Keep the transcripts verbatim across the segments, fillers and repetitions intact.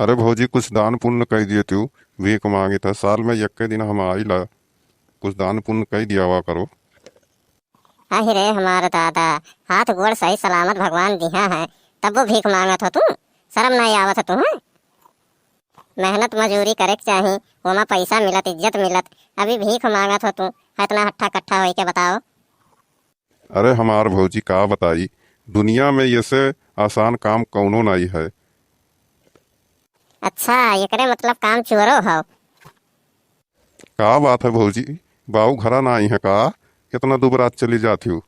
अरे भौजी, कुछ दान पुण्य कइ दियो तू, भीख मांगित है, साल में यक्के दिन हम आइला, कुछ दान पुण्य कइ दियावा करो। अहि रे हमार दादा, हाथ गोड़ सही सलामत भगवान दिहा है, तब्बो भीख मांगत हो तू? शर्म नाहीं आवत है तुहैं? मेहनत मजूरी करे के चाही, ओमा पैसा मिलत, इज्जत मिलत, अभी भीख मांगत हो तू, इतना हट्ठा कट्ठा होई के बताओ। अरे हमार भौजी, का बताई, दुनिया में एसे आसान काम कौनो नाहीं है। अच्छा, एकरे मतलब काम चोरो हो। का बात है भौजी, बाऊ घरा ना आई है का? कितना दुबरात चली जात हो?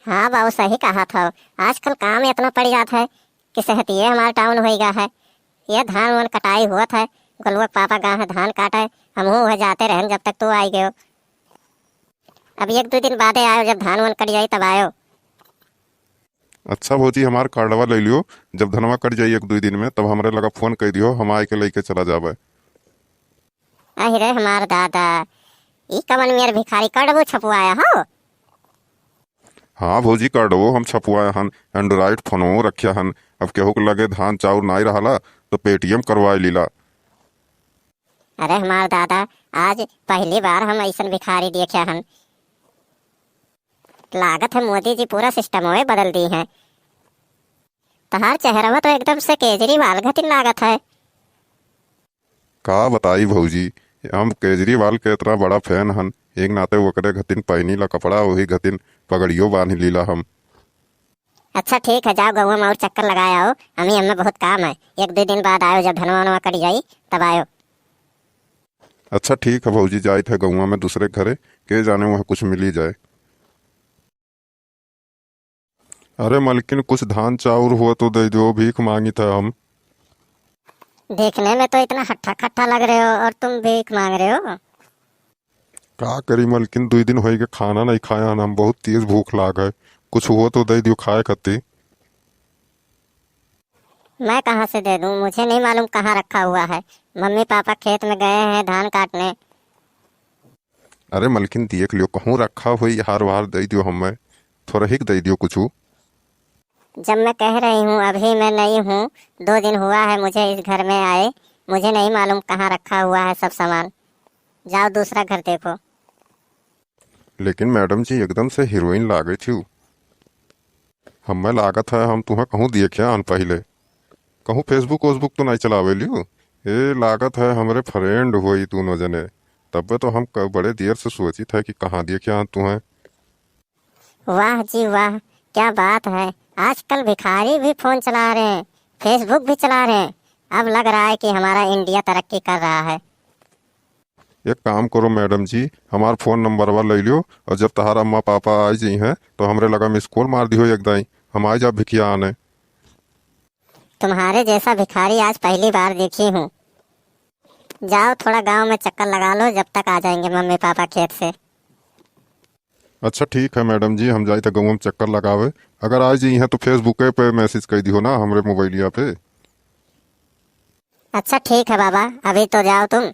हाँ बाऊ, सही कहा था, आजकल काम इतना पड़ जात है कि सेहतिये हमार down होई गा है। ये धान वान कटाई हुआ था, गोलुआ के पापा गा है धान काटे, हमहू वह जाते रहन जब तक तू आई गयो। अब एक दो दिन बादे आयो, जब धान वान कट जाई तब आयो। अच्छा भौजी, हमार कार्डवा ले लियो, जब धनवा कट जाई एक दुई दिन में, तब हमरे लगा फोन कइ दियो, हम आए के लेके चला जाबे। अहि रे हमार दादा, ई कवन मेर भिखारी कार्डवो छपवाया हो? हाँ भौजी, कार्डवो हम छपवाया हन, Android फोनवो रख्या हन। अब केहू के लगे धान चाउर नाई रहला, तो Paytm करवाए लीला। अरे हमार दादा, आज पहली बार हम ऐसन भिखारी देख्या हन। लागत है मोदी जी पूरा सिस्टमवे बदल दी हैं। तहार चेहरवा तो एकदम से केजरीवाल घतिन लागत है। का बताई भौजी, हम केजरीवाल के इतना बड़ा फैन हन, एक नाते ओकरे घतिन पहनी ला कपड़ा, वही घतिन पगड़ियो बांध लीला हम। अच्छा ठीक है, जाओ गौवा में और चक्कर लगाए आओ, हमी हमें बहुत काम है, एक दो दिन बाद आयो, जब धनवा वनवा कट जाई तब आयो। अच्छा ठीक है भौजी, जाइत है गौवा में दूसरे घरे, के जाने वहाँ कुछ मिली जाए। अरे मलकिन, कुछ धान चाउर हुआ तो दे दो, भीख मांगित है हम। देखने में तो इतना हट्ठा कट्ठा लग रहे हो और तुम भीख मांग रहे हो। का करी मलकिन, दुई दिन होई के खाना नहीं खाया हन हम, बहुत तेज भूख लाग है। कुछ हुआ तो दे दियो खाए खातिर। मैं कहाँ से दे दूँ, मुझे नहीं मालूम कहाँ रखा हुआ है। मम्मी पापा खेत में गए हैं धान काटने। अरे मलकिन, देख लियो, कहूँ रखा होई, हार वार दे दियो हमें, थोड़ा हिक दे दियो कुछ। जब मैं कह रही हूँ, अभी मैं नई हूँ, दो दिन हुआ है मुझे इस घर में आए, मुझे नहीं मालूम कहाँ रखा हुआ है सब सामान। जाओ दूसरा घर देखो। लेकिन मैडम जी, एकदम से हीरोइन लागे थी। हमें लागत है हम तुहें कहूँ देखे हन पहिले। कहूँ Facebook वोसबुक तो नहीं चलावे लियो? ए लागत है हमरे फ्रेंड होई दोनों जने, तब्बे तो हम क-, बड़े देर से सोचित है कि कहाँ देखे हन तुहें। वाह जी वाह, क्या बात है, आजकल भिखारी भी फोन चला रहे हैं, Facebook भी चला रहे हैं। अब लग रहा है कि हमारा इंडिया तरक्की कर रहा है। एक काम करो मैडम जी, हमार फोन नंबरवा ले लियो और जब तहार अम्मा पापा आ जाई हैं तो हमरे लगा मिस कॉल मार दियो एक दाई, हम आ जा भिखिया आने। तुम्हारे जैसा भिखारी आज पहली बार देखी हूँ। जाओ थोड़ा गांव में चक्कर लगा लो, जब तक आ जाएंगे मम्मी पापा खेत से। अच्छा ठीक है मैडम जी, हम जाइत है गौवा में चक्कर लगावे। अगर आ जाई हैं तो Facebook पे मैसेज कर दियो ना हमरे मोबाइलिया पे। अच्छा ठीक है बाबा, अभी तो जाओ तुम।